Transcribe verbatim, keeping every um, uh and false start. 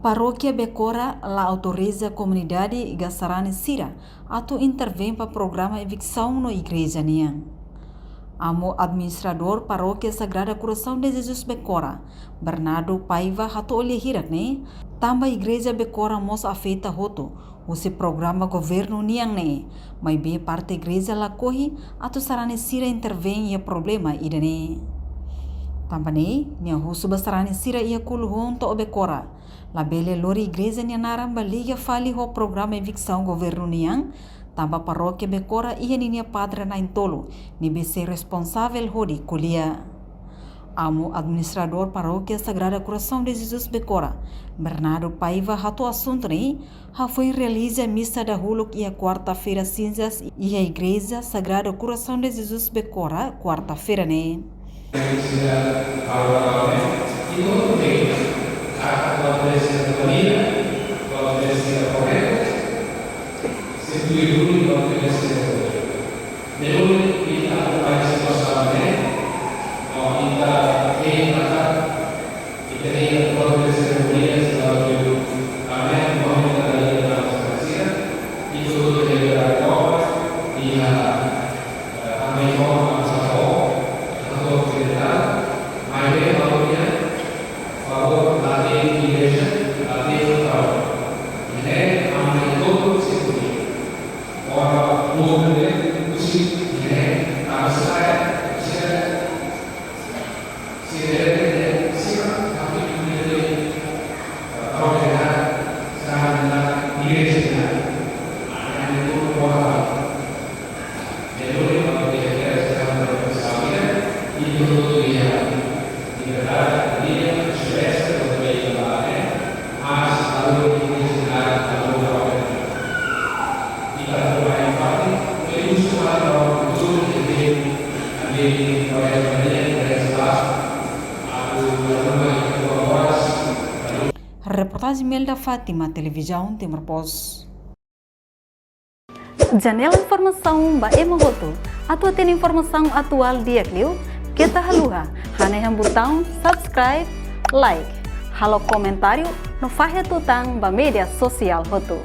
Parókia Becora la autoriza komunidade ka sarani sira atu intervein ba programa eviksaun no igreja nian. Amu administradór Parókia Sagrada Coração de Jesus Becora, Bernardo Paiva, hato'o lia hirak ne'e, tanba igreja Becora mós afeta hotu husi programa governu nian ne'e, maibé parte igreja lakohi atu sarani sira intervein iha problema ida-ne'e. Tanba ne'e, nia husu ba sarani sira iha Kuluhun to'o Becora, labele lori igreja nia naran ba liga fali ho programa eviksaun governu nian, tanba Parókia Becora iha ninia padre na'in-tolu ne'ebé sei responsavel hodi ko'alia. Amu administradór Parókia Sagrada Coração de Jesus Becora, Bernardo Paiva, hato'o asuntu ne'e hafoin realiza misa dahuluk iha kuarta-feira sinzas iha Igreja Sagrado Coração de Jesus Becora, kuarta-feira ne'e. Reportajen Melda Fátima, Televizaun Timor Post. Janela informasaun ba ema hotu. Atu hatene informasaun atuál di'ak liu, keta haluha hanehan butaun subscribe, like, halo komentáriu, no fahe tutan ba média sosiál hotu.